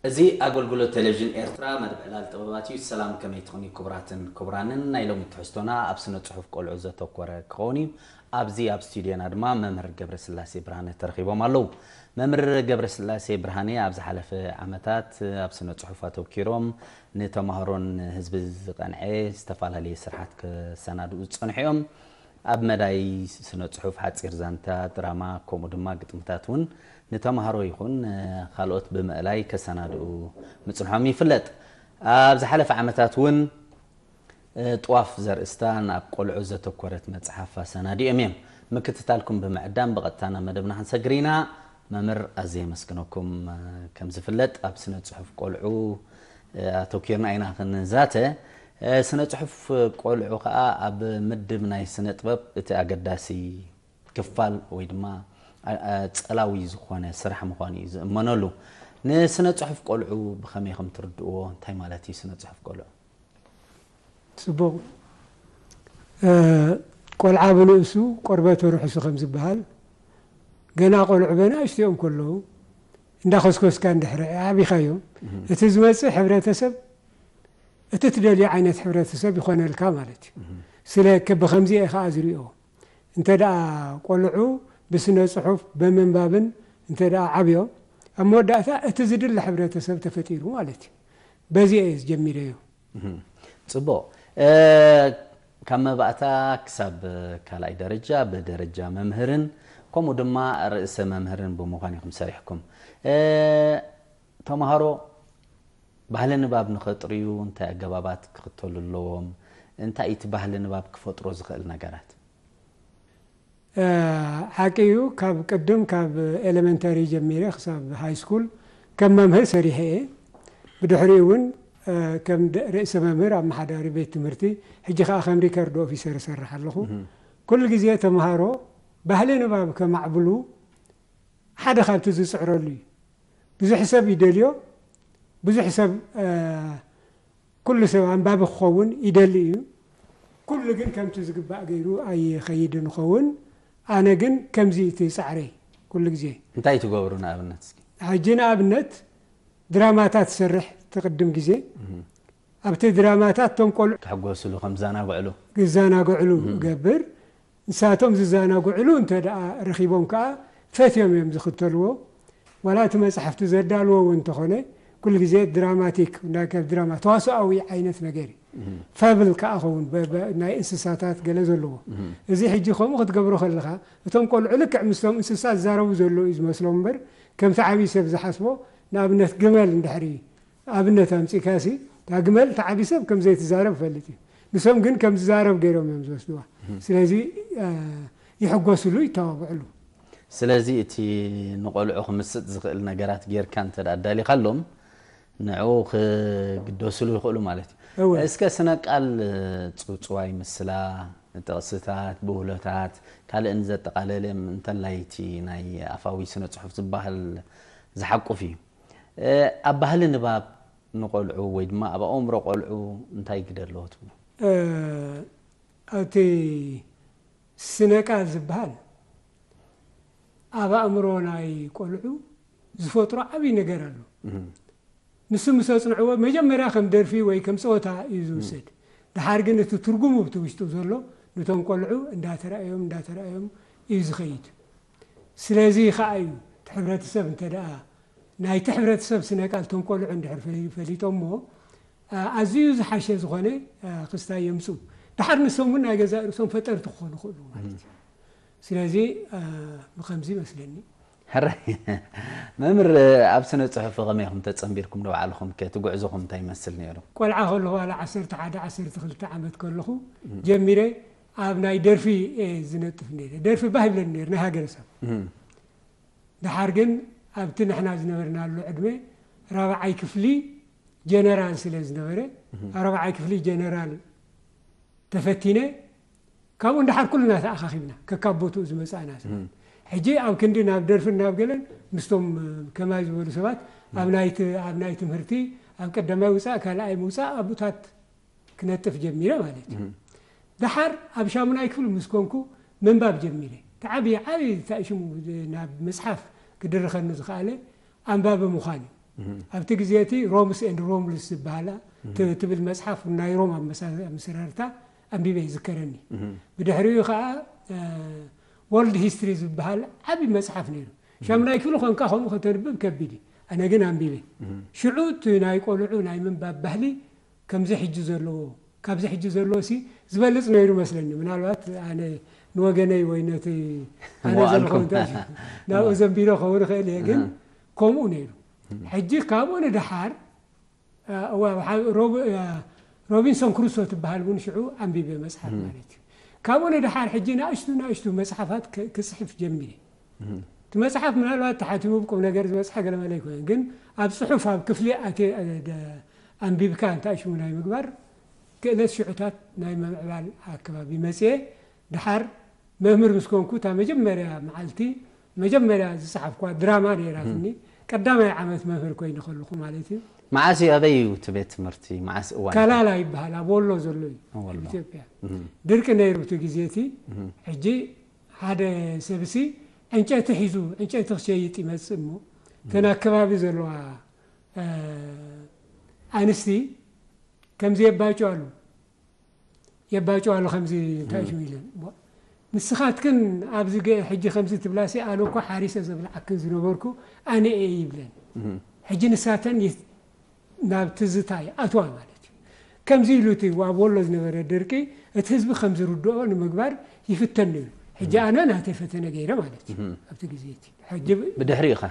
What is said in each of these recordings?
እዚ ኣገልግሎት ቴሌቪዥን ኤርትራ መደብ ዕላል ጥበባት እዩ። ሰላም፣ ከመይ ትኾኒ ክቡራትን ክቡራንን? ናይ ሎሚ ትሕዝቶና ኣብ ስነ ጽሑፍ ቆልዑ ዘተኮረ ክኸውን እዩ። ኣብዚ ኣብ ስቱድዮና ድማ መምህር ገብረስላሴ ብርሃነ ተረኺቦም ኣለዉ። መምህር ገብረስላሴ ብርሃነ ኣብ ዝሓለፈ ዓመታት ኣብ ስነ ጽሑፍ ኣተኪሮም ንተማሃሮን ህዝቢ ዝቐንዐ ዝተፈላለየ ስርሓት ከሰናድኡ ዝጸንሑ እዮም። ኣብ መዳይ ስነ ጽሑፍ፣ ሓጺር ዛንታ፣ ድራማ፣ ከምኡ ድማ ግጥምታት እውን ንተማሃሮ ይኹን ካልኦት ብምእላይ ከሰናድኡ ምጽንሖም ይፍለጥ። ኣብ ዝሓለፈ ዓመታት እውን ጥዋፍ ዘርእስታ ናብ ቆልዑ ዘተኮረት መጽሓፍ ኣሰናዲኦም እዮም። ምክትታልኩም ብምዕዳም ብቐጥታ ናብ መደብና ክንሰግር ኢና። መምህር፣ ኣዝየ የመስግነኩም። ከም ዝፍለጥ ኣብ ስነ ጽሑፍ ቆልዑ ኣተኪርና ኢና ክንዛተ። ስነ ጽሑፍ ቆልዑ ከኣ ኣብ ምድብ ናይ ስነ ጥበብ እቲ ኣገዳሲ ክፋል ወይ ድማ ጸላዊ ዝኾነ ስራሕ ምዃኑ እዩ ዝእመነሉ። ንስነ ጽሑፍ ቆልዑ ብኸመይ ከም ትርድእዎ? እንታይ ማለት እዩ ስነ ጽሑፍ ቆልዑ? ጽቡቕ። ቆልዓ ብንእሱ ቆርበቱ ርሑሱ ከም ዝበሃል፣ ገና ቆልዑ በናእሽቲኦም ከለዉ እንዳኸስኮስካ እንድሕሪ ኣዕቢኻዮም፣ እቲ ዝመጽእ ሕብረተሰብ እቲ ትደልዮ ዓይነት ሕብረተሰብ ይኾነልካ ማለት እዩ። ስለ ብኸምዚ እየ ከኣ ዝሪኦ። እንተ ደኣ ቆልዑ ብስነ ጽሑፍ ብምንባብን እንተ ደኣ ዓብዮም፣ ኣብ መወዳእታ እቲ ዝድለ ሕብረተሰብ ተፈጢሩ ማለት እዩ። በዚ እየ ጀሚረዮ። ጽቡቕ። ካብ መባእታ ክሳብ ካልኣይ ደረጃ ብደረጃ መምህርን ከምኡ ድማ ርእሰ መምህርን ብምዃን ኢኹም ሰሪሕኩም። ተምሃሮ ባህሊ ንባብ ንኸጥርዩ እንታይ ኣገባባት ክኽተሉ ኣለዎም? እንታይ እቲ ባህሊ ንባብ ክፈጥሮ ዝኽእል ነገራት? ሓቂ እዩ። ካብ ቅድም ካብ ኤለመንተሪ ጀሚረ ክሳብ ሃይ ስኩል ከም መምህር ሰሪሐ እየ። ብድሕሪኡ እውን ከም ርእሰ መምህር ኣመሓዳሪ ቤት ትምህርቲ፣ ሕጂ ከዓ ከም ሪከርድ ኦፊሰር እሰርሕ ኣለኹ። ኩሉ ግዜ ተምሃሮ ባህሊ ንባብ ከማዕብሉ ሓደ ካብቲ ዝፅዕረሉ እዩ። ብዙሕ ሰብ ይደልዮ፣ ብዙሕ ሰብ ኩሉ ሰብ ኣንባቢ ክኸውን ይደሊ እዩ። ኩሉ ግን ከምቲ ዝግባእ ገይሩ ኣይኸይድን ይኸውን። ኣነ ግን ከምዚ እቲ ጻዕረይ ኩሉ ግዜ። እንታይ ትገብሩ ንኣብነት እስኪ? ሕጂ ንኣብነት ድራማታት ሰርሕ ትቕድም ግዜ ኣብቲ ድራማታት ቶም ቆልዑ ክሕጎስሉ ከምዛናግዕሉ ክዛናግዕሉ እገብር። ንሳቶም ዝዘናግዕሉ እንተ ደኣ ረኺቦም ከኣ ፈትዮም እዮም ዝኽተልዎ። ዋላ እቲ መጽሓፍቲ ዘዳልዎ እውን እንተኾነ ኩሉ ግዜ ድራማቲክ ናይ ከም ድራማ ተዋስኣዊ ዓይነት ነገር እዩ። ፈብል ከኣ ኸውን ናይ እንስሳታት ገለ ዘለዎ። እዚ ሕጂ ከምኡ ክትገብሮ ከለኻ እቶም ቆልዑ ልክዕ ምስቶም እንስሳ ዝዛረቡ ዘለዉ እዩ ዝመስሎም እምበር ከምቲ ዓብዪ ሰብ ዝሓስቦ ንኣብነት ግመል እንድሕሪ ኣብነት ኣምጺእካሲ እታ ግመል እቲ ዓቢ ሰብ ከም ዘይትዛረብ እፈልጥ እዩ። ንሶም ግን ከም ዝዛረብ ገይሮም እዮም ዝወስድዋ። ስለዚ ይሕጎስሉ፣ ይተባብዕሉ። ስለዚ እቲ ንቆልዑ ክምስጥ ዝኽእል ነገራት ጌርካ እንተ ኣዳሊኻሎም ንዕኡ ክግደስሉ ይኽእሉ ማለት እዩ። እወ። እስከ ስነ ቃል ጽውጽዋይ ምስላ፣ ጥቕስታት፣ ብህሎታት፣ ካልእን ዘጠቓለለ እንተላይ እቲ ናይ ኣፋዊ ስነ ጽሑፍ ዝበሃል ዝሓቁፍ እዩ። ኣብ ባህሊ ንባብ ንቆልዑ ወይ ድማ ኣብ ኣእምሮ ቆልዑ እንታይ ግደ ኣለዎ ትብሉ? እቲ ስነ ቃል ዝበሃል ኣብ ኣእምሮ ናይ ቆልዑ ዝፈጥሮ ዓብዪ ነገር ኣሎ። ንሱ ምስ ኣጽንዕዎ መጀመርያ ከም ደርፊ ወይ ከም ጸወታ እዩ ዝውሰድ። ድሓር ግን እቲ ትርጉሙ ብቲ ውሽጡ ዘሎ ንቶም ቆልዑ እንዳተራእዮም እንዳተራእዮም እዩ ዝኸይድ። ስለዚ ኸኣ እዩ እቲ ሕብረተሰብ እንተ ደኣ ናይቲ ሕብረተሰብ ስነ ቃል ቶም ቆልዑ እንድሕር ፈሊ- ፈሊጦሞ ኣዝዩ ዝሓሸ ዝኾነ ክስታይ የምጽኡ። ድሓር ንሶም እውን ናይ ገዛእ ርእሶም ፈጠርቲ ክኾኑ ይኽእሉ ማለት እዩ። ስለዚ ብኸምዚ ይመስለኒ። ሕራይ መምህር ኣብ ስነ ጽሑፍ ከመይ ኢኹም ተጸንቢርኩም ንባዕልኹም ከ እቲ ጉዕዞኹም እንታይ ይመስል ነይሩ? ቆልዓ ከለኹ ዋላ ዓሰርተ ሓደ ዓሰርተ ክልተ ዓመት ከለኹ ጀሚረ ኣብ ናይ ደርፊ እየ ዝነጥፍ ነይረ። ደርፊ ባህ ይብለኒ ነይሩ ናይ ሃገረሰብ። ድሓር ግን ኣብቲ ንሕና ዝነበርናሉ ዕድመ ራብዓይ ክፍሊ ጀነራል ስለ ዝነበረ ኣብ ራብዓይ ክፍሊ ጀነራል ተፈቲነ ካብኡ ንደሓር ኩልና ተኣኻኺብና ከካብ ቦትኡ ዝመጻእና ሰባት ሕጂ ኣብ ክንዲ ናብ ደርፍን ናብ ገለን ምስቶም ከማይ ዝበሉ ሰባት ኣብ ናይ ት- ኣብ ናይ ትምህርቲ ኣብ ቀዳማይ ውጻእ ካልኣይ ምውጻእ ኣብኡታት ክነጥፍ ጀሚረ ማለት እዩ። ደሓር ኣብ ሻሙናይ ክፍሊ ምስ ኮንኩ ምንባብ ጀሚረ። እቲ ዓብዪ ዓብዪ እንታይ ሽሙ ናብ መጽሓፍ ክድርኸኒ ዝኸኣለ ኣንባቢ ምዃን እዩ። ኣብቲ ግዜ እቲ ሮምስ ኤንድ ሮምልስ ዝበሃላ ት- ትብል መፅሓፍ ናይ ሮም ኣመሳ- ኣመሰራርታ ኣንቢበ ይዝከረኒ። ብድሕሪኡ ከዓ ወርልድ ሂስትሪ ዝበሃል ዓብዪ መፅሓፍ ነይሩ። ሻምናይ ክፍሊ ኮንካ ከምኡ ከተንብብ ከቢድ እዩ። ኣነ ግን ኣንቢበ። ሽዑ እቲ ናይ ቆልዑ ናይ ምንባብ ባህሊ ከምዚ ሕጂ ዘለዎ ካብዚ ሕጂ ዘለዎ ሲ ዝበልፅ ነይሩ መስለኒ። ምናልባት ኣነ ንወገነይ ወይ ነቲ ኣነ ዘለኹ ናብኡ ዘንቢሎ ክኸውን ይኽእል እየ፣ ግን ከምኡ ነይሩ። ሕጂ ካብኡ ንደሓር ሮቢንሶን ክሩሶ ትበሃል እውን ሽዑ ኣንቢበ መፅሓፍ ማለት እዩ። ካብኡ ንደሓር ሕጂ ንኣሽቱ ንኣሽቱ መፅሓፋት ክፅሕፍ ጀሚረ። እቲ መፅሓፍ ምናልባት ተሓቲሙ ብቁም ነገር ዝበፅሐ ገለመለ ኣይኮነን፣ ግን ኣብ ፅሑፍ ኣብ ክፍሊ ኣንቢብካ እንታይ ሽሙ ናይ ምግባር ክእለት ሽዑታት ናይ ምምዕባል ኣከባቢ መፅየ። ደሓር መምህር ምስ ኮንኩ እታ መጀመርያ መዓልቲ መጀመርያ ዝፀሓፍኳ ድራማ ነይራትኒ። ቀዳማይ ዓመት መምህር ኮይነ ከለኹ ማለት እዩ። መዓስ እዩ? ኣበይ እዩ እቲ ቤት ትምህርቲ? መዓስ እዋን? ከላላ ይበሃል፣ ኣብ ወሎ ዘሎ እዩ፣ ወሎ። ኣብ ኢትዮጵያ። ድርቂ ነይሩ እቲ ግዜ እቲ። ሕጂ ሓደ ሰብሲ ዕንጨይቲ ሒዙ ዕንጨይቲ ክሸይጥ ይመፅእ እሞ እተን ኣከባቢ ዘለዋ ኣንስቲ ከምዚ የባጭዋሉ የባጭዋሉ ከምዚ እንታይ እዩ ኢለን። ንስኻትክን ኣብዚ ሕጂ ከምዚ ትብላሲ ኣነ እኮ ሓሪሰ ዘብልዓክን ዝነበርኩ ኣነ እየ ይብለን። ሕጂ ንሳተን ናብ ትዝታ ይኣትዋ ማለት እዩ። ከምዚ ኢሉ እቲ ኣብ ወሎ ዝነበረ ድርቂ እቲ ህዝቢ ከም ዝርድኦ ንምግባር ይፍተን ነይሩ። ሕጂ ኣነ ናተይ ፈተነ ገይረ ማለት እዩ ኣብቲ ግዜ እቲ። ሕጂ ብድሕሪኡ ኸ?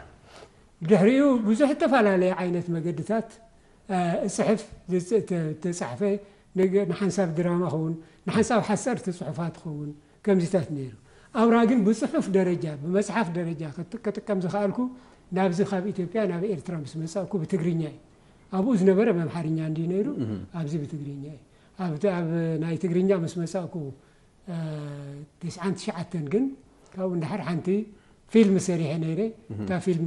ብድሕሪኡ ብዙሕ እተፈላለየ ዓይነት መገድታት እፅሕፍ ተፃሕፈ ንሓንሳብ ድራማ ኸውን ንሓንሳብ ሓፀርቲ ፅሑፋት ኸውን ከምዚታት ነይሩ። ኣውራ ግን ብፅሑፍ ደረጃ ብመፅሓፍ ደረጃ ክጥቀም ዝኸኣልኩ ናብዚ ካብ ኢትዮጵያ ናብ ኤርትራ ምስ መፃእኩ ብትግርኛ እዩ። ኣብኡ ዝነበረ ብኣምሓርኛ እንዲ ነይሩ፣ ኣብዚ ብትግርኛ እዩ። ኣብ ናይ ትግርኛ ምስ መፃእኩ ተስዓን ትሽዓተን ግን ካብኡ ንድሓር ሓንቲ ፊልም ሰሪሐ ነይረ። እታ ፊልም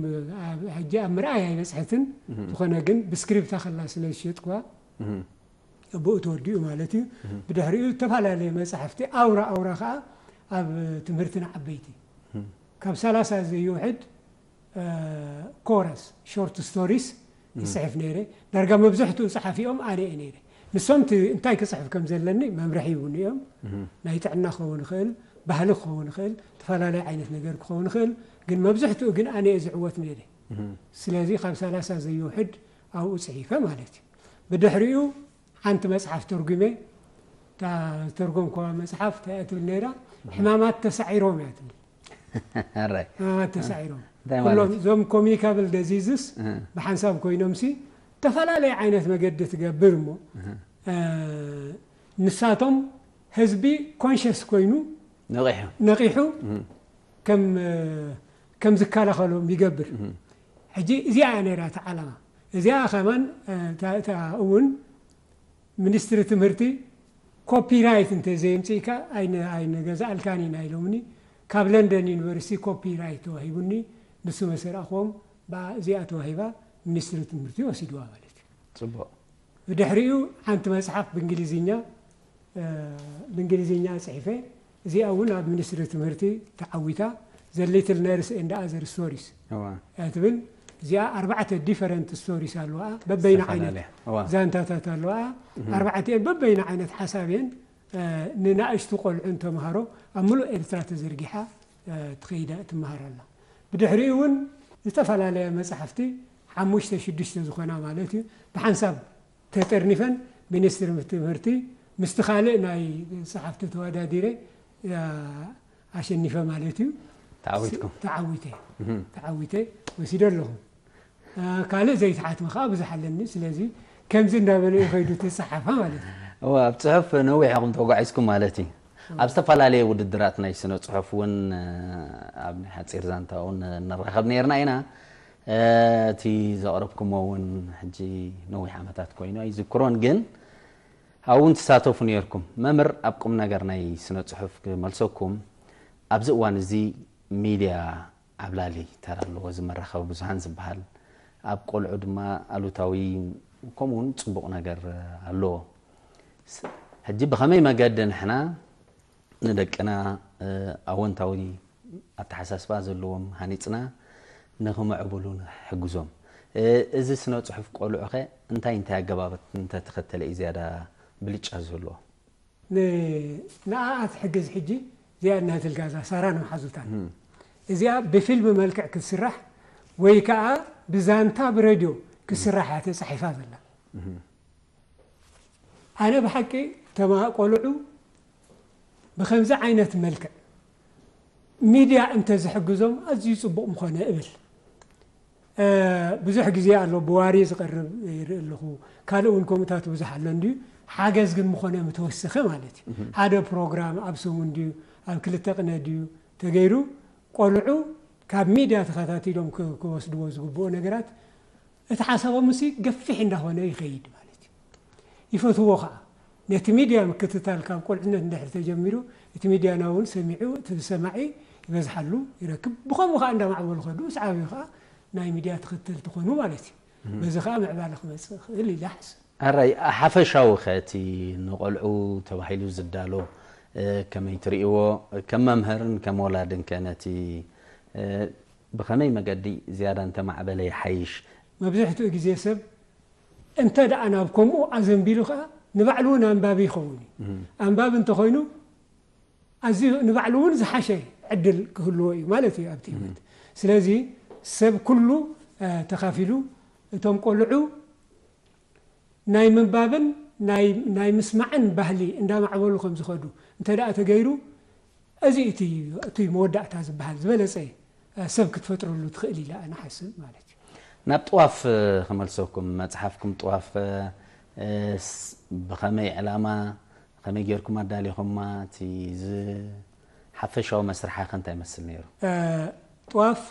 ሕጂ ኣብ ምርኣይ ኣይበፅሐትን፣ ዝኾነ ግን ብስክሪፕታ ከላ ስለ ዝሸጥኩዋ ብኡ ተወዲኡ ማለት እዩ። ብድሕሪኡ ዝተፈላለዩ መፃሕፍቲ ኣውራ ኣውራ ከዓ ኣብ ትምህርትን ዓበይቲ ካብ ሰላሳ ዘይውሕድ ኮረስ ሾርት ስቶሪስ ይፅሕፍ ነይረ። ዳርጋ መብዝሕትኡ ፀሓፊኦም ኣነ እየ ነይረ። ንሶም እቲ እንታይ ክፅሕፍ ከም ዘለኒ መምርሒ ይብኒ እዮም። ናይ ጥዕና ክኸውን ይኽእል፣ ባህሊ ክኸውን ይኽእል፣ ዝተፈላለዩ ዓይነት ነገር ክኸውን ይኽእል። ግን መብዝሕትኡ ግን ኣነ እየ ዝዕወት ነይረ። ስለዚ ካብ ሰላሳ ዘይውሕድ ኣብኡ ፅሒፈ ማለት እዩ። ብድሕሪኡ ሓንቲ መፅሓፍ ተርጉመ። እታ ዝተርጎምኩዋ መፅሓፍ እንታይ እያ ትብል ነይራ? ሕማማት ተሳዒሮም እያ ትብል። ሕማማት ተሳዒሮም ኩሎም እዞም ኮሚኒካብል ደዚዝስ ብሓንሳብ ኮይኖም ሲ ዝተፈላለየ ዓይነት መገዲ ትገብር እሞ ንሳቶም ህዝቢ ኮንሽስ ኮይኑ ነቒሑ ከም ከም ዝከላኸሎም ይገብር። ሕጂ እዚኣ እያ ነይራ እቲ ዓላማ። እዚኣ ከማን እታ እውን ሚኒስትሪ ትምህርቲ ኮፒራይት እንተ ዘየምፅእካ ኣይንገዝኣልካን ኢና ኢሎምኒ። ካብ ለንደን ዩኒቨርሲቲ ኮፒራይት ተዋሂቡኒ። ንሱ መሰራእክዎም ብኣ እዚኣ ተዋሂባ ሚኒስትሪ ትምህርቲ ወሲድዋ ማለት እዩ። ፅቡቕ። ብድሕሪኡ ሓንቲ መፅሓፍ ብእንግሊዝኛ ብእንግሊዝኛ ፅሒፈ። እዚኣ እውን ኣብ ሚኒስትሪ ትምህርቲ ተዓዊታ። ዘ ሊትል ነርስ ኤንድ ኣዘር ስቶሪስ ትብል። እዚኣ ኣርባዕተ ዲፈረንት ስቶሪስ ኣለዋ፣ በበይና ዓይነት ዛንታታት ኣለዋ። ኣርባዕቲኤን በበይና ዓይነት ሓሳብ እየን ንናእሽቱ ቆልዑ ንተምሃሮ ኣብ ምሉእ ኤርትራ ተዘርጊሓ ትኸይዳ ትመሃር ኣላ። ብድሕሪኡ እውን ዝተፈላለያ መፅሓፍቲ ሓሙሽተ ሽዱሽተ ዝኾና ማለት እዩ ብሓንሳብ ተጠርኒፈን ሚኒስትሪ ትምህርቲ ምስቲ ካልእ ናይ ፀሓፍቲ ተወዳዲረ ኣሸኒፈ ማለት እዩ። ተዓዊትኩም? ተዓዊተ ተዓዊተ ወሲደ ኣለኹ። ካልእ ዘይተሓትመ ከዓ ብዙሕ ኣለኒ። ስለዚ ከምዚ እንዳበለ እዩ ከይዱ ተፀሓፋ ማለት እዩ። እወ፣ ኣብ ፅሑፍ ነዊሕ ኢኹም ተጓዒዝኩም ማለት እዩ። ኣብ ዝተፈላለየ ውድድራት ናይ ስነ ፅሑፍ እውን ኣብ ናይ ሓፂር ዛንታ እውን ንራኸብ ነይርና ኢና። እቲ ዘቕረብኩሞ እውን ሕጂ ነዊሕ ዓመታት ኮይኑ ኣይዝክሮን፣ ግን ኣብኡ እውን ትሳተፉ ነይርኩም። መምህር፣ ኣብ ቁም ነገር ናይ ስነ ፅሑፍ ክመልሰኩም፣ ኣብዚ እዋን እዚ ሚድያ ዓብላሊ ተራ ኣለዎ፣ እዚ መራኸቢ ብዙሃን ዝበሃል ኣብ ቆልዑ ድማ ኣሉታዊ ከምኡ እውን ፅቡቕ ነገር ኣለዎ። ሕጂ ብኸመይ መገዲ ንሕና ንደቅና ኣወንታዊ ኣተሓሳስባ ዘለዎም ሃኒፅና ንኽምዕብሉ ንሕግዞም? እዚ ስነ ጽሑፍ ቆልዑኸ እንታይ እንታይ ኣገባባት እንተተኸተለ እዩ ዝያዳ ብልጫ ዝህልዎ? ንኣኣ ትሕግዝ ሕጂ እዚኣ እናትልካ እዛ ሳራ ንምሓዙታን እዚኣ ብፊልም መልክዕ ክትስራሕ ወይ ከዓ ብዛንታ ብሬድዮ ክትስራሕ እያ ተፃሒፋ ዘላ። ኣነ ብሓቂ ተማ ቆልዑ ብከምዚ ዓይነት መልክዕ ሚድያ እንተዝሕግዞም ኣዝዩ ፅቡቕ ምኾነ እብል። ብዙሕ ግዜ ኣሎ ብዋሪ ዝቐርብ ይርኢ ኣለኹ። ካልእ እውን ከምኡታት ብዙሕ ኣሎ እንድዩ። ሓገዝ ግን ምኾነ ምተወሰኸ ማለት እዩ። ሓደ ፕሮግራም ኣብ ሰሙን ድዩ ኣብ ክልተ ቅነ ድዩ ተገይሩ ቆልዑ ካብ ሚድያ ተኸታቲሎም ክወስድዎ ዝግብኦ ነገራት እቲ ሓሳቦም ሲ ገፊሕ እንዳኾነ ይኸይድ ማለት እዩ። ይፈትዎ ከዓ ነቲ ሚድያ ምክትታል ካብ ቆልዕነት እንድሕር ተጀሚሩ እቲ ሚድያና እውን ሰሚዑ እቲ ዝሰማዒ ይበዝሓሉ ይረክብ። ብኸምኡ ከዓ እንዳማዕበሉ ከዱ ምስ ዓብዩ ከዓ ናይ ሚድያ ተኸተልቲ ኮኑ ማለት እዩ። በዚ ከዓ ምዕባለ ክመፅእ ይኽእል ኢለ ሓስብ። ኣራይ ሓፈሻዊ ከ እቲ ንቆልዑ ተባሂሉ ዝዳሎ ከመይ ትርእይዎ? ከም መምህርን ከም ወላድን ከ ነቲ ብኸመይ መገዲ ዝያዳ እንተማዕበለ ይሓይሽ? መብዝሕትኡ ግዜ ሰብ እንተ ደኣ ናብ ከምኡ ኣዘንቢሉ ኸኣ ንባዕሉ እውን ኣንባቢ ይኸውን እዩ። ኣንባቢ እንተኾይኑ ኣዝዩ ንባዕሉ እውን ዝሓሸ ዕድል ክህልዎ እዩ ማለት እዩ ኣብቲ ህይወት። ስለዚ ሰብ ኩሉ ተኻፊሉ እቶም ቆልዑ ናይ ምንባብን ናይ ምስማዕን ባህሊ እንዳማዕበሉ ከም ዝኸዱ እንተ ደኣ ተገይሩ እዚ እቲ መወዳእታ ዝበሃል ዝበለፀ ሰብ ክትፈጥረሉ ትኽእል ኢለ ኣነ ሓስብ ማለት እዩ። ናብ ጥዋፍ ክመልሰኩም፣ መፅሓፍኩም ጥዋፍ ብኸመይ ዕላማ ከመይ ጌርኩም ኣዳሊኹማ? እቲ ሓፈሻዊ መስርሓ ከ እንታይ ይመስል ነይሩ? ጥዋፍ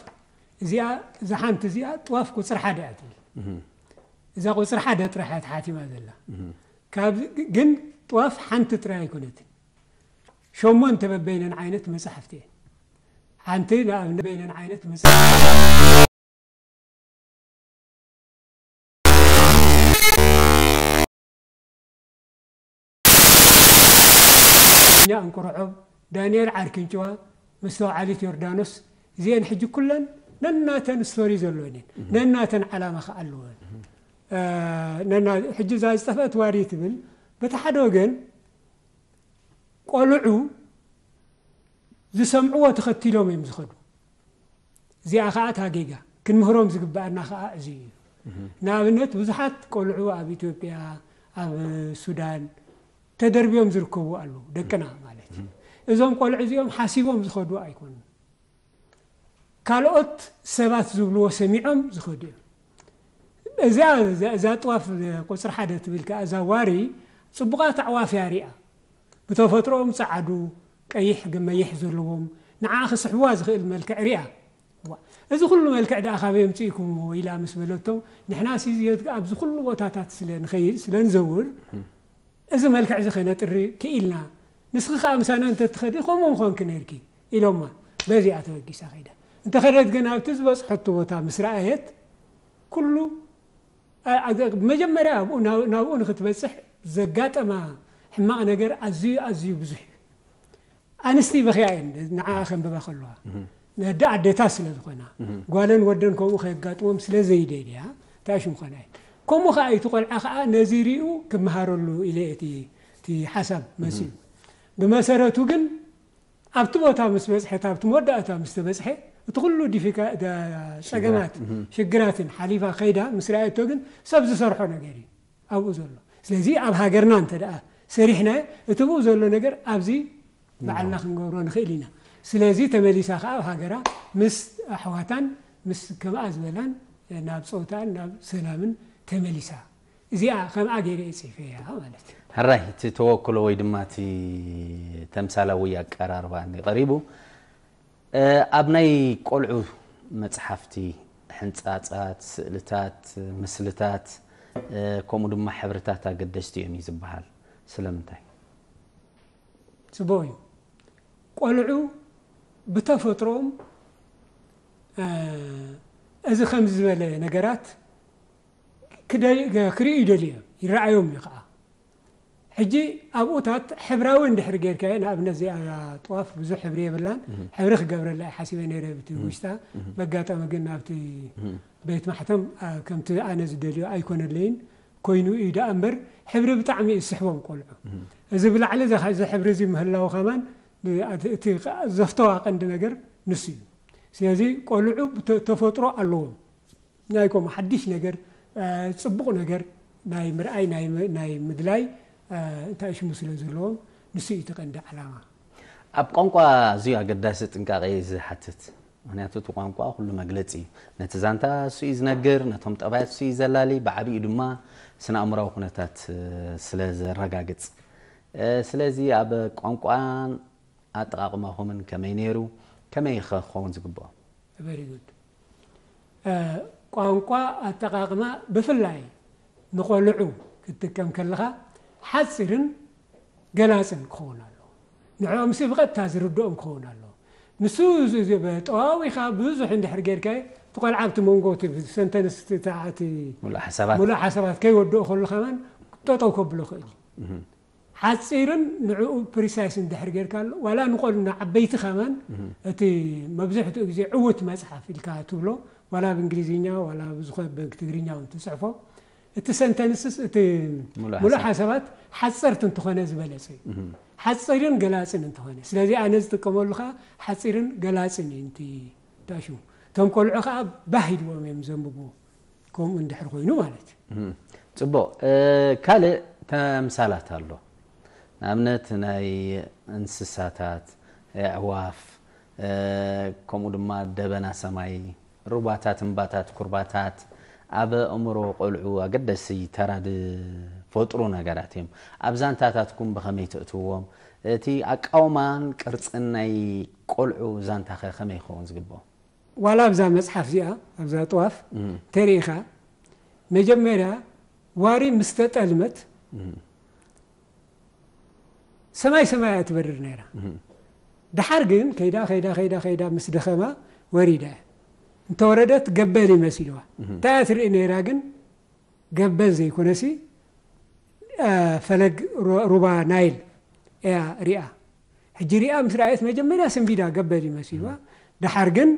እዚኣ እዛ ሓንቲ እዚኣ ጥዋፍ ቁፅሪ ሓደ እያ ትብል። እዛ ቁፅሪ ሓደ ጥራሕ እያ ተሓቲማ ዘላ። ካብ ግን ጥዋፍ ሓንቲ ጥራይ ኣይኮነትን። ሸሞንተ በበይነን ዓይነት መጻሕፍቲ እየን። ሓንቲ ንኣብነት በይነን ዓይነት መጻሕፍቲ ኛ እንቁርዖብ፣ ዳንኤል ዓርኪንጭዋ፣ መስተውዓሊት ዮርዳኖስ እዚአን ሕጂ ኩለን ነናተን ስቶሪ ዘለወን እየን። ነናተን ዓላማ ከዓ ኣለወን። ሕጂ እዛ ዝጠፍአት ዋሪ ትብል በቲ ሓደ ወገን ቆልዑ ዝሰምዕዎ ተኸቲሎም እዮም ዝኸዱ። እዚኣ ከዓ እታ ጌጋ ክንምህሮም ዝግበኣና ከዓ እዚ እዩ። ንኣብነት ብዙሓት ቆልዑ ኣብ ኢትዮጵያ፣ ኣብ ሱዳን ተደርብዮም ዝርከቡ ኣለዉ፣ ደቅና ማለት እዩ። እዞም ቆልዑ እዚኦም ሓሲቦም ዝኸዱ ኣይኮኑን። ካልኦት ሰባት ዝብልዎ ሰሚዖም ዝኸዱ እዮም። እዛ እዛ ጥዋፍ ቁፅሪ ሓደ ትብል ከዓ እዛ ዋሪ ፅቡቓት ኣዕዋፍ እያ ሪኣ። ብተፈጥሮኦም ፃዓዱ ቀይሕ ገመይሕ ዘለዎም ንዓ ክስሕብዋ ዝኽእል መልክዕ ሪኣ። እዚ ኩሉ መልክዕ ደኣ ካበይ ኣምፅእኩምዎ ኢላ ምስ በለቶም ንሕና ሲ ኣብዚ ኩሉ ቦታታት ስለ ንኸይድ ስለ ንዘውር እዚ መልክዕ እዚ ከነጥሪ ክኢልና፣ ንስኺ ከዓ ምሳና እንተትኸዲ ከምኡ ምኾንኪ ነይርኪ ኢሎማ። በዚኣ ተበጊሳ ከይዳ። እንተኸደት ግን ኣብቲ ዝበፅሐቶ ቦታ ምስ ረኣየት ኩሉ መጀመርያ ናብኡ ንክትበፅሕ ዘጋጠማ ሕማቕ ነገር ኣዝዩ ኣዝዩ ብዙሕ እዩ። ኣንስቲ በኽያ እየን ንዓኣ ከንብባ ከለዋ ነደ ኣደታት ስለ ዝኾና ጓለን ወደን ከምኡ ከየጋጥሞም ስለ ዘይደልያ እንታይ ሽም ኾና እየን። ከምኡ ከዓ እቲ ቆልዓ ከዓ ነዚ ሪኡ ክመሃረሉ ኢለ እቲ እቲ ሓሳብ መፅኡ። ብመሰረቱ ግን ኣብቲ ቦታ ምስ በፅሐት ኣብቲ መወዳእታ ምስ ተበፅሐ እቲ ኩሉ ዲፊካ ጸገማት ሽግራትን ሓሊፋ ከይዳ ምስ ረኣየቶ ግን ሰብ ዝሰርሖ ነገር እዩ ኣብኡ ዘሎ። ስለዚ ኣብ ሃገርና እንተ ደኣ ሰሪሕናዮ እቲ ብኡ ዘሎ ነገር ኣብዚ ባዕልና ክንገብሮ ንኽእል ኢና። ስለዚ ተመሊሳ ከዓ ኣብ ሃገራ ምስ ኣሕዋታን ምስ ከምኣ ዝበላን ናብ ፆታን ናብ ሰላምን ተመሊሳ እዚኣ ከምኣ ገይረ እየ ፅሒፈያ ማለት እዩ። ሕራይ እቲ ተወክሎ ወይ ድማ እቲ ተምሳላዊ ኣቀራርባ እኒ ቀሪቡ ኣብ ናይ ቆልዑ መፅሓፍቲ ሕንፃፃት፣ ስእልታት፣ ምስልታት ከምኡ ድማ ሕብርታት ኣገደስቲ እዮም እዩ ዝበሃል። ስለምንታይ? ፅቡቕ እዩ። ቆልዑ ብተፈጥሮኦም እዚ ከምዚ ዝበለ ነገራት ክደ- ክርእዩ ይደልዩ እዮም፣ ይረኣዮም እዩ ከዓ። ሕጂ ኣብኡታት ሕብራዊ እንድሕር ጌርካዮ፣ ንኣብነት እዚኣ ጥዋፍ ብዙሕ ሕብሪ የብላን፣ ሕብሪ ክገብረላ እየ ሓሲበ ነይረ ብቲ ውሽጣ። በጋጣሚ ግን ናብቲ ቤት ማሕተም፣ ኣ፣ ከምቲ ኣነ ዝደልዮ ኣይኮነለይን። ኮይኑ እዩ ደኣ እምበር፣ ሕብሪ ብጣዕሚ እዩ ዝስሕቦም ቆልዑ። እዚ ብላዕሊ እዚ፣ እዚ ሕብሪ እዚ ምህላው ከማን፣ እቲ፣ እቲ ዘፍተዋ ቀንዲ ነገር ንሱ እዩ። ስለዚ ቆልዑ ብተ-፣ ተፈጥሮ ኣለዎም። ናይ ከምኡ ሓድሽ ነገር፣ እ፣ ጽቡቕ ነገር ናይ ምርኣይ፣ ናይ ም-፣ ናይ ምድላይ፣ እ፣ እንታይ ሽሙ ስለ ዘለዎም፣ ንሱ እዩ እቲ ቀንዲ ዓላማ። ኣብ ቋንቋ ኣዝዩ ኣገዳሲ ጥንቃቐ እዩ ዝሓትት። ምኽንያቱ እቲ ቋንቋ ኩሉ መግለጺ እዩ። ነቲ ዛንታ እሱ እዩ ዝነግር፣ ነቶም ጠባያት እሱ እዩ ዘላሊ፣ ብዓቢኡ ድማ ስነ ኣእምራዊ ኩነታት፣ እ፣ ስለ ዘረጋግጽ። እ፣ ስለዚ ኣብ ቋንቋን ኣጠቓቕማኹምን ከመይ ነይሩ? ከመይ ኸ ክኸውን ዝግብኦ? Very good። እ፣ ቋንቋ ኣጠቓቕማ ብፍላይ ንቖልዑ ክትጥቀም ከለኻ ሓጺርን ገላጽን ክኸውን ኣለዎ። ንዕኦምሲ ብቐጥታ ዝርድኦም ክኸውን ኣለዎ። ንሱ እዚ፣ እዚ ብ-፣ ጠዋዊኻ ብዙሕ እንድሕር ጌርካዮ፣ እቲ ቆልዓ ኣብቲ መንጎ እቲ ሰንተንስ እቲ፣ እቲ፣ እቲ ምሉእ ሓሳባት። ምሉእ ሓሳባት ከይወድኦ ከሎ ከማን ጠጠው ከብሎ ይኽእል እዩ። ሓጺርን ንዕኡ ፕሪሳይስ እንድሕር ጌርካ ኣሎ፣ ዋላ ንቆል-፣ ንዓበይቲ ከማን እቲ መብዝሕትኡ ግዜ ዕውት መጽሓፍ ኢልካ ትብሎ፣ ዋላ ብእንግሊዝኛ፣ ዋላ ብዝኾ-፣ ብትግርኛ እውን ትጽሕፎ፣ እቲ ሰንተንስስ፣ እቲ ምሉእ ምሉእ ሓሳብ። ሓሳባት ሓጸርቲ እንተኾነ ዝበለጸ እዩ። ሓጺርን ገላጽን እንተኾነ። ስለዚ ኣነ ዝጥቀመሉ ከኣ ሓጺርን ገላጽን እዩ። እንቲ ታሹ። እቶም ቆልዑ ከኣ ባህ ኢልዎም እዮም ዘንብብዎ። ከምኡ እንድሕር ኮይኑ ማለት እዩ። እም፣ ጽቡቕ። እ፣ ካልእ ተምሳላት ኣሎ። ንኣብነት ናይ እንስሳታት፣ ኣዕዋፍ፣ እ፣ ከምኡ ድማ ደበና ሰማይ፣ ሩባታት፣ እምባታት፣ ኩርባታት ኣብ ኣእምሮ ቆልዑ ኣገደሲ ተራ ዝፈጥሩ ነገራት እዮም። ኣብ ዛንታታትኩም ብኸመይ ተእትውዎም? እቲ ኣቃውማን ቅርጽን ናይ ቆልዑ ዛንታኸ ከመይ ክኸውን ዝግብኦ? ዋላ ኣብዛ መጽሓፍ እዚኣ፣ ኣብዛ ጥዋፍ እም። እንተሪኢኻ፣ መጀመርያ ዋሪ ምስ ተጠልመት እም። ሰማይ ሰማይ እያ ትበርር ነይራ። እም። ደሓር ግን ከይዳ፣ ከይዳ፣ ከይዳ፣ ከይዳ ምስ ደኸማ ወሪዳ እያ። እንተወረደት ገበል ይመሲልዋ። እም። እንታይ እያ ትርኢ ነይራ ግን ገበል ዘይኮነሲ፣ እ፣ ፈለግ ሩ-፣ ሩባ ናይል እያ ሪኣ። ሕጂ ሪኣ ምስ ረኣየት መጀመርያ ስንቢዳ ገበል ይመሲልዋ። ደሓር ግን፣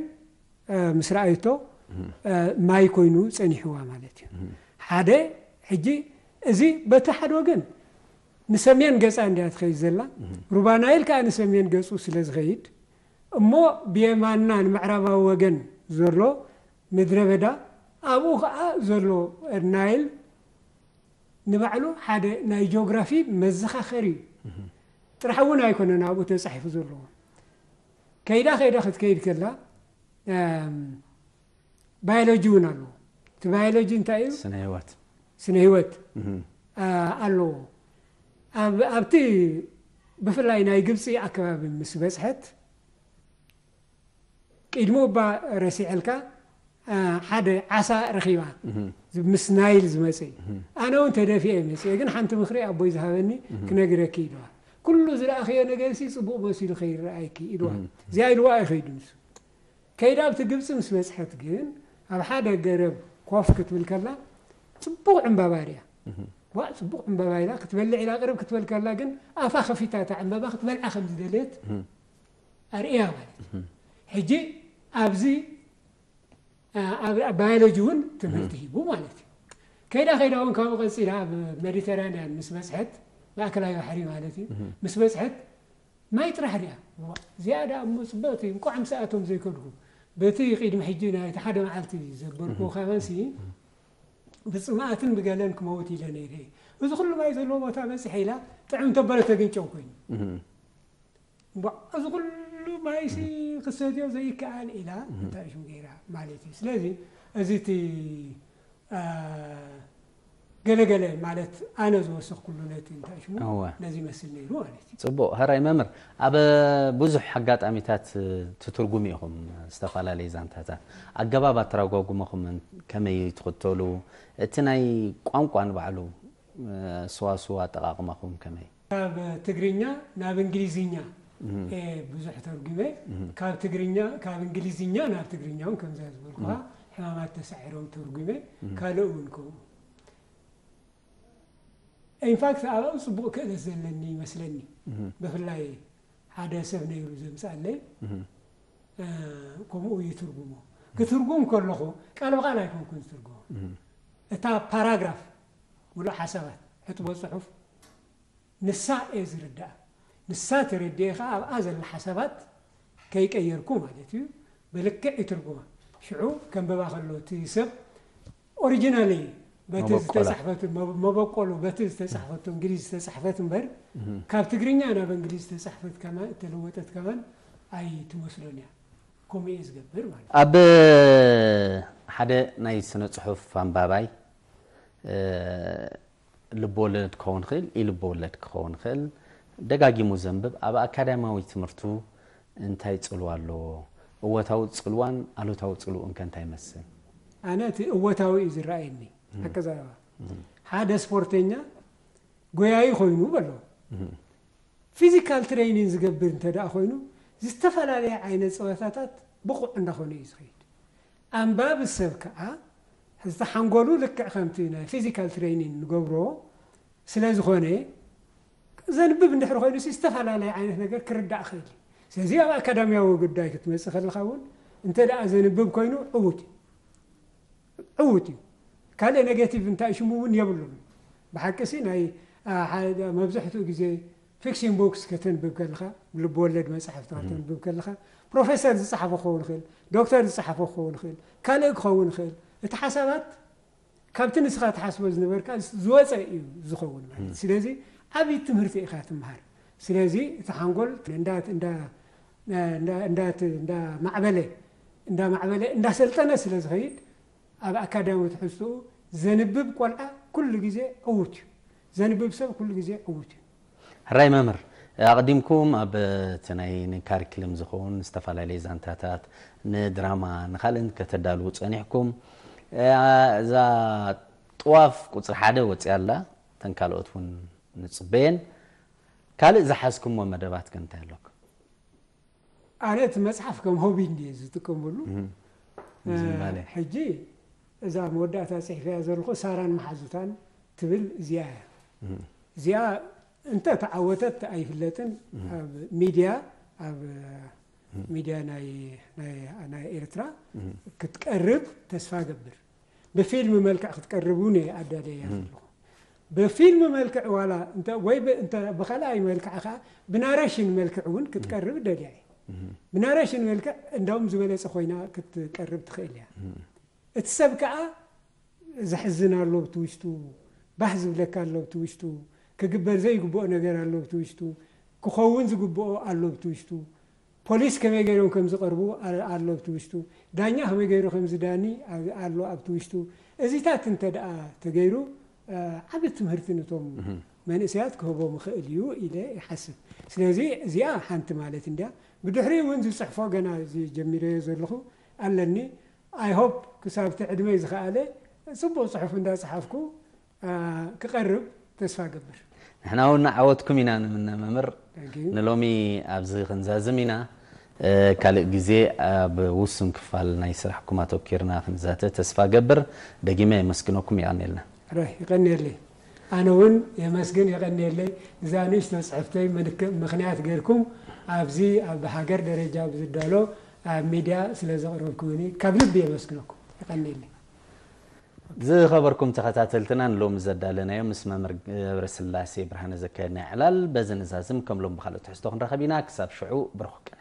እ፣ ምስ ረኣየቶ፣ እ፣ ማይ ኮይኑ ጸኒሕዋ ማለት እዩ። ሓደ፣ ሕጂ እዚ በቲ ሓደ ወገን ንሰሜን ገጻ እንድያ ትኸይድ ዘላ። ሩባ ናይል ከኣ ንሰሜን ገጹ ስለ ዝኸይድ፣ እሞ ብየማንና ንምዕራባዊ ወገን ዘሎ ምድረ በዳ፣ ኣብኡ ከኣ ዘሎ ናይል ንባዕሉ ሓደ ናይ ጂኦግራፊ መዘኻኸሪ እዩ። ጥራሕ እውን ኣይኮነን ኣብኡ ተጻሒፉ ዘለዎ። ከይዳ ከይዳ ክትከይድ ከላ፣ እም፣ ባዮሎጂ እውን ኣለዎ። እቲ ባዮሎጂ እንታይ እዩ? ስነ ህይወት። ስነ ህይወት፣ እም። አ፣ ኣለዎ። ኣብ-፣ ኣብቲ ብፍላይ ናይ ግብጺ ኣከባቢ ምስ በጽሐት፣ ቅድሚ እባ ረሲዐልካ፣ አ፣ ሓደ ዓሳ ረኺባ፣ እህ። ዝ-፣ ምስ ናይል ዝመጽእ። እህ። ኣነ እውን ተደፊኤ መጽኤ፣ ግን ሓንቲ ምኽሪ ኣቦይ ዝሃበኒ እህ። ክነግረኪ ኢልዋ። ኩሉ ዝረኣኽዮ ነገርሲ ጽቡቕ መሲሉ ከይረኣይኪ ኢልዋ። እህ። እዚኣ ኢልዋ ኣይኸይዱ ንሱ። ከይዳ ኣብቲ ግብጺ ምስ በጽሐት ግን፣ ኣብ ሓደ ገረብ ኮፍ ክትብል ከላ፣ ጽቡቕ ዕምባባ ርያ። እህ። ዋእ፣ ጽቡቕ ዕምባባ ኢላ ክትበልዕ ኢላ ቅርብ ክትበል ከላ ግን፣ ኣፋ ከፊታ እታ ዕምባባ ክትበልዓ ከም ዝደለየት እህ። ኣርእያ ማለት እዩ። እህ። ሕጂ ኣብዚ፣ ኣ-፣ ኣብ፣ ኣብ ባዮሎጂ እውን ትምህርቲ እህ። ሂቡ ማለት እዩ። ከይዳ ከይዳ እውን ካብኡ ቀጺላ ኣብ ሜዲተራንያን ምስ በጽሐት፣ ማእከላይ ባሕሪ ማለት እዩ፣ እህ። ምስ በጽሐት ማይ ጥራሕ ርያ። ዋ፣ እዚኣ ደኣ እሞ ጽብቕቲ፣ እንቋዕ ምስኣቶም ዘይከድኩ። በቲ ቅድሚ ሕጂ ናይቲ ሓደ መዓልቲ ዘበልኩዎ እህ። ካባሲ፣ ብጽምኣትን ብገለን ክመውት ኢለ ነይረ። እዚ ኩሉ ማይ ዘለዎ ቦታ በጺሐ ኢላ፣ ጥዑም ተበለ ተግንጨው ኮይኑ። እህ። እምቧ፣ እዚ ኩሉ ማይሲ ክሰትዮ ዘይከኣል ኢላ፣ እህ። እንታይ ሽም ገይራ ማለት እዩ። ስለዚ፣ እዚ እቲ፣ አ፣ ገለገለ ማለት ኣነ ዝወሰኽኩሉ ነቲ እንታይ ሽሙ፣ እወ። ነዚ ይመስል ነይሩ ማለት እዩ። ጽቡቕ። ሕራይ መምህር፣ ኣብ ብዙሕ ኣጋጣሚታት ትትርጉሙ ኢኹም ዝተፈላለዩ ዛንታታት። ኣገባብ ኣተራጓጉመኹም ከመይ ትኽተሉ? እቲ ናይ ቋንቋ ንባዕሉ፣ እ፣ ሰዋስው ኣጠቓቕማኹም ከመይ? ካብ ትግርኛ ናብ እንግሊዝኛ እህ። እየ ብዙሕ ተርጉመ። እህ። ካብ ትግርኛ፣ ካብ እንግሊዝኛ ናብ ትግርኛ እውን ከምዛ ዝበልኩኻ እህ። ሕማማት ተሳዒሮም ተርጉመ። እህ። ካልእ እውን ከምኡ። ኢንፋክት ኣብኡ ጽቡቕ ክእለት ዘለኒ ይመስለኒ። ብፍላይ ሓደ ሰብ ነይሩ ዘምጻለይ፣ ከምኡ ይትርጉሞ። ክትርጉም ከለኹ ቃል ብቃል ኣይኮንኩን ዝትርጉሞ። እታ ፓራግራፍ፣ ሙሉእ ሓሳባት፣ ሕጥቦ ጽሑፍ፣ ንሳ እየ ዝርዳእ። ንሳ ተረዲኤ ከኣ ኣብኣ ዘላ ሓሳባት ከይቀየርኩ ማለት እዩ፣ ብልክዕ ይትርጉማ። ሽዑ ከንብባ ከሎ እቲ ሰብ ኦሪጂናሊ በቲ ዝተጻሕፈቱ፣ መበቆሉ በቲ ዝተጻሕፈቱ እንግሊዝ ዝተጻሕፈት እምበር፣ ካብ ትግርኛ ናብ እንግሊዝ ዝተጻሕፈት ከማን እተለወጠት ከማን ኣይትመስሎን እያ። ከምኡ እየ ዝገብር ማለት እዩ። ኣብ ሓደ ናይ ስነ ጽሑፍ ኣንባባይ ልብወለድ ክኸውን ይኽእል፣ ኢልብወለድ ክኸውን ይኽእል፣ ደጋጊሙ ዘንብብ፣ ኣብ ኣካዳሚያዊ ትምህርቱ እንታይ ጽልዋ ኣለዎ? እወታዊ ጽልዋን ኣሉታዊ ጽልውኡን ከ እንታይ ይመስል? ኣነ እቲ እወታዊ እዩ ዝረኣየኒ። ሓቂ ዘረባ፣ ሓደ ስፖርተኛ ጎያዩ ኮይኑ በሎ፣ ፊዚካል ትሬኒን ዝገብር እንተ ደኣ ኮይኑ፣ ዝተፈላለየ ዓይነት ፀወታታት ብቑዕ እንዳኾነ እዩ ዝኸይድ። ኣንባቢ ሰብ ከዓ፣ እዚ ሓንጎሉ ልክዕ ከምቲ ናይ ፊዚካል ትሬኒን ንገብሮ ስለ ዝኾነ፣ ዘንብብ እንድሕር ኮይኑ ሲ ዝተፈላለየ ዓይነት ነገር ክርዳእ ክእል እዩ። ስለዚ ኣብ ኣካዳሚያዊ ጉዳይ ክትመፅእ ከለኻ እውን እንተ ደኣ ዘንብብ ኮይኑ ዕዉት እዩ። ዕዉት እዩ። ካልእ ኔጌቲቭ እንታይ ሽሙ እውን የብሉን። ብሓቂ ሲ ናይ መብዝሕትኡ ግዜ ፊክሽን ቡክስ ከተንብብ ከለኻ፣ ልብ ወለድ መፅሓፍቲ ከተንብብ ከለኻ፣ ፕሮፌሰር ዝፀሓፎ ክኸውን ይኽእል፣ ዶክተር ዝፀሓፎ ክኸውን ይኽእል፣ ካልእ ክኸውን ይኽእል። እቲ ሓሳባት ካብቲ ንስኻ ትሓስቦ ዝነበርካ ዝወፀ እዩ ዝኸውን ማለት። ስለዚ ዓብዪ ትምህርቲ ኢኻ ትምሃር። ስለዚ እቲ ሓንጎል እንዳማዕበለ እንዳማዕበለ እንዳሰልጠነ ስለ ዝኸይድ ኣብ ኣካዳሚ ትሕዝትኡ ዘንብብ ቆልዓ ኩሉ ግዜ ዕዉት እዩ። ዘንብብ ሰብ ኩሉ ግዜ ዕዉት እዩ። ሕራይ መምህር፣ ኣቕዲምኩም ኣብ እቲ ናይ ንካሪክልም ዝኸውን ዝተፈላለየ ዛንታታት፣ ንድራማ፣ ንኻልእን ከተዳልዉ ጸኒሕኩም። እዛ ጥዋፍ ቁጽሪ ሓደ ወጺኣ ኣላ፣ እተን ካልኦት እውን ንጽበየን። ካልእ ዝሓዝኩሞ መደባት ከ እንታይ ኣለኩም? ኣነ እቲ መፅሓፍ ከም ሆቢ እንድየ ዝጥቀመሉ። ሕጂ እዛ መወዳእታ ፅሒፈያ ዘለኹ ሳራን መሓዙታን ትብል እዚኣ እያ። እዚኣ እንተ ተዓወተት ኣይፍለጥን፣ ኣብ ሚድያ፣ ኣብ ሚድያ ናይ ኤርትራ ክትቀርብ ተስፋ ገብር። ብፊልም መልክዕ ክትቀርብ እውን እየ ኣዳልየያ ዘለኹ። ብፊልም መልክዕ ዋላ ወይ ብኻልኣይ መልክዕ ከዓ ብናሬሽን መልክዕ እውን ክትቀርብ እደልያ እየ። ብናሬሽን መልክዕ እንዳውም ዝበለፀ ኮይና ክትቀርብ ትኽእል እያ። እቲ ሰብ ከዓ ዘሕዝን ኣሎ ብቲ ውሽጡ፣ ባህ ዝብለካ ኣሎ ብቲ ውሽጡ፣ ክግበር ዘይግብኦ ነገር ኣሎ ብቲ ውሽጡ፣ ክኸውን ዝግብኦ ኣሎ ብቲ ውሽጡ፣ ፖሊስ ከመይ ገይሮም ከም ዝቐርቡ ኣሎ ብቲ ውሽጡ፣ ዳኛ ከመይ ገይሩ ከም ዝዳኒ ኣሎ ኣብቲ ውሽጡ። እዚታት እንተ ደኣ ተገይሩ ዓቢ ትምህርቲ ነቶም መንእሰያት ክህቦም ይኽእል እዩ ኢለ ይሓስብ። ስለዚ እዚኣ ሓንቲ ማለት እንድያ። ብድሕሪኡ እውን ዝፅሕፎ ገና እዚ ጀሚረዮ ዘለኹ ኣለኒ። ኣይ ሆፕ ክሳብቲ ዕድመይ ዝኸኣለ ፅቡቕ ፅሑፍ እንዳፀሓፍኩ ክቐርብ ተስፋ እገብር። ንሕና እውን ዓወትኩም ኢና ንምነ መምህር። ንሎሚ ኣብዚ ክንዛዝም ኢና። ካልእ ግዜ ኣብ ውሱን ክፋል ናይ ስራሕኩም ኣተኪርና ክንዛተ ተስፋ ገብር። ደጊመ የመስግነኩም። የቐንየልና። ራይ ይቐንየለይ። ኣነ እውን የመስግን፣ የቐንየለይ። እዛ ንእሽቶ ፅሕፍተይ ምክንያት ገይርኩም ኣብዚ ኣብ ሃገር ደረጃ ብዝዳሎ ኣብ ሚድያ ስለ ዘቕረብኩምኒ ካብ ልቢ የመስግነኩም። ይቐንየለይ። ዝኸበርኩም ተኸታተልትና ንሎሚ ዘዳለናዮ ምስ መምህር ገብረስላሴ ብርሃነ ዘካየድና ዕላል በዚ ንዛዝም። ከም ሎም ብኻልእ ትሕዝቶ ክንረኸብ ኢና። ክሳብ ሽዑ ብሩኽ ቅነ።